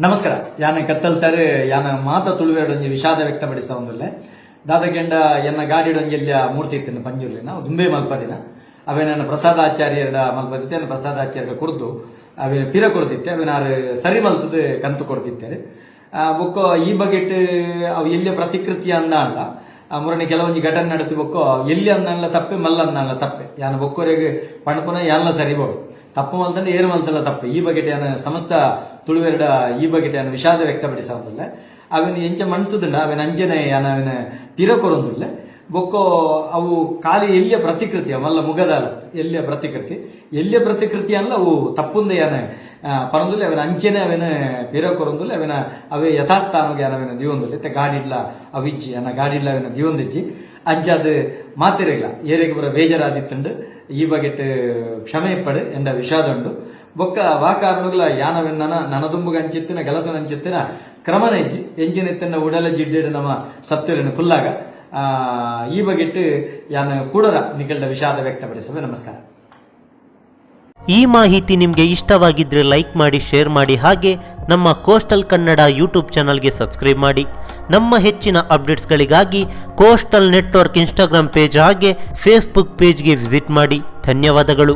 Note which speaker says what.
Speaker 1: ನಮಸ್ಕಾರ. ಯಾನ ಕತ್ತಲ್ ಸರ್. ಯಾನ ಮಾತ ತುಳುವೆರಡೊಂಜಿ ವಿಷಾದ ವ್ಯಕ್ತಪಡಿಸವೊಂದುಲ್ಲೆ. ದಾದಗೆಂಡ ಎನ್ನ ಗಾಡಿಡೊಂಜಿ ಮೂರ್ತಿ ಇತ್ತಿನ ಪಂಜುರ್ಲಿನ ದುಂಬೆ ಮಲ್ಪದಿನ. ಅವೇನ ಪ್ರಸಾದಾಚಾರ್ಯರ ಮಲ್ಪದಿತ್ತೆ. ಪ್ರಸಾದಾಚಾರ್ಯರ ಕೊರ್ದು ಅವೇನ ಪಿರ ಕೊರ್ದಿತ್ತೆ. ಅವೇನ ಆರ್ ಸರಿ ಮಲ್ತದ ಕಂತು ಕೊರ್ದಿತ್ತಾರೆ. ಬೊಕ್ಕ ಈ ಬಗೆಟ್ ಅವು ಎಲ್ಲಿಯ ಪ್ರತಿಕೃತಿ ಅಂದಾಂಡ ಮುರಣಿ ಕೆಲವೊಂಜಿ ಘಟನೆ ನಡೆತಿ. ಬೊಕ್ಕ ಎಲ್ಲಿ ಅಂದಾಂಡ್ಲ ತಪ್ಪೆ, ಮಲ್ಲ ಅಂದಾಂಡ್ಲ ತಪ್ಪೆ. ಯಾನ ಬೊಕ್ಕೊರೆಗ್ ಪಣಪುನ ಯಾನ್ಲ ಸರಿಬೋಡು. ತಪ್ಪು ಮಲ್ತಂಡ ಏರು ಮಲ್ತಂಡ ತಪ್ಪೆ. ಈ ಬಗೆಟ್ ಯಾನ ಸಮಸ್ತ ತುಳುವೆರಡ ಈ ಬಗೆಟ್ ಯಾನ ವಿಷಾದ ವ್ಯಕ್ತಪಡಿಸವುದಿಲ್ಲ. ಅವೆನ್ ಎಂಚ ಮಣ್ತುದುಂಡ ಅವೆನ್ ಅಂಚನೆ ಯಾನ ಅವೆನ್ ಪಿರ ಕೊರೊಂದುಲ್ಲೆ. ಬೊಕ್ಕೋ ಅವು ಖಾಲಿ ಎಲ್ಲಿಯ ಪ್ರತಿಕೃತಿ ಮಲ್ಲ ಮುಗದಾಲ ಎಲ್ಲಿಯ ಪ್ರತಿಕೃತಿ. ಎಲ್ಲಿಯ ಪ್ರತಿಕೃತಿ ಅಲ್ಲ, ಅವು ತಪ್ಪುಂದ ಯಾನ ಪನೊಂದುಲ್ಲೆ. ಅವೆನ ಅಂಚೆನೆ ಅವೆನ ಪಿರ ಕೊರೊಂದುಲ್ಲೆ. ಅವೆನ ಅವೇ ಯಥಾಸ್ಥಾನಗೆ ಅವೆನ ದಿಯೊಂದುಲ್ಲೆ. ಇತ್ತೆ ಗಾಡಿಡ್ಲ ಅವಿಜ್ಜಿ, ಅನ್ನ ಗಾಡಿಡ್ಲ ಅವೆನ ದಿಯೊಂದಿಜ್ಜಿ. ಅಂಚಾದ್ ಮಾತೆರೆಗ್ಲ ಏರೆಗ್ ಪೂರ ಬೇಜಾರಾದಿತ್ತುಂಡು ಈ ಬಗೆಟ್ ಕ್ಷಮೆ ಇಪ್ಪಡು ಎಂಡ ವಿಷಾದ ಉಂಡು. ಬೊಕ್ಕ ವಾ ಕಾರಣಗಳ ಯಾನವೆನ್ನ ನನದುಂಬುಗ ಅಂಚಿತ್ತಿನ ಕೆಲಸನ ಅಂಚಿತ್ತಿನ ಕ್ರಮನ ಇಜ್ಜಿ. ಎಂಜಿನ ಇತ್ತಿನ ಉಡಲ ಜಿಡ್ಡೆಡ್ ನಮ್ಮ ಸತ್ಯರನ್ನು ಕುಲ್ಲಾಗ ಈ ಬಗೆಟ್ ಯಾನ ಕೂಡರ ನಿಖಲ್ಡ ವಿಷಾದ ವ್ಯಕ್ತಪಡಿಸುವೆ. ನಮಸ್ಕಾರ.
Speaker 2: ಈ ಮಾಹಿತಿ ನಿಮಗೆ ಇಷ್ಟವಾಗಿದ್ರೆ ಲೈಕ್ ಮಾಡಿ, ಶೇರ್ ಮಾಡಿ, ಹಾಗೆ ನಮ್ಮ ಕೋಸ್ಟಲ್ ಕನ್ನಡ ಯೂಟ್ಯೂಬ್ ಚಾನಲ್ಗೆ ಸಬ್ಸ್ಕ್ರೈಬ್ ಮಾಡಿ. ನಮ್ಮ ಹೆಚ್ಚಿನ ಅಪ್ಡೇಟ್ಸ್ಗಳಿಗಾಗಿ ಕೋಸ್ಟಲ್ ನೆಟ್ವರ್ಕ್ ಇನ್ಸ್ಟಾಗ್ರಾಮ್ ಪೇಜ್ ಹಾಗೆ ಫೇಸ್ಬುಕ್ ಪೇಜ್ಗೆ ವಿಸಿಟ್ ಮಾಡಿ. ಧನ್ಯವಾದಗಳು.